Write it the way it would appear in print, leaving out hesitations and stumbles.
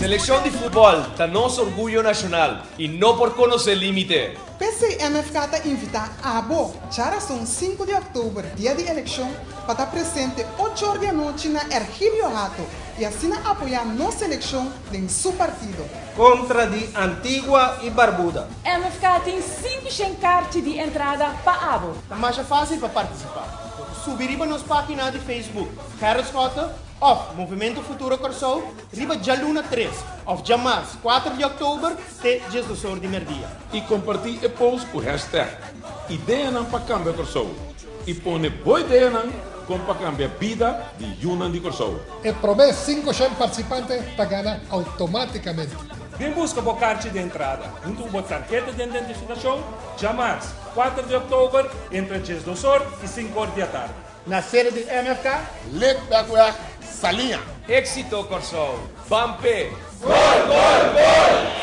Selekshon di futbòl ta nos orguyo nashonal i no por konosé límite. P'esei MFK ta invitá abo, djarason 5 di òktober, dia di elekshon, pa ta presente ocho or di anochi na Ergilio Hato i asina apoyá nos selekshon den su partido. Kontra di Antigua i Barbuda. MFK tin 500 karchi di entrada pa abo. Ta masha fásil pa partisipá. Bo ta subi riba nos página di Facebook Gerrit Schotte òf Movementu Futuro Kòrsou riba djaluna 3 òf djamars 4 di òktober te 12 or di mèrdia. I kompartí e post ku hashtag ideanan pa kambia Kòrsou i pone bo ideanan kon pa kambia bida di yunan di Kòrsou. E promé 500 partisipante ta gana outomátikamente. Bin buska bo karchi di entrada huntu ku bo tarheta di identifikashon djamars 4 di òktober entre 12 or i 5 or di atardi. Na sede di MFK. Lidbergweg, Saliña. Éksito Kòrsou! Ban p'e! Gol! Gol! Gol!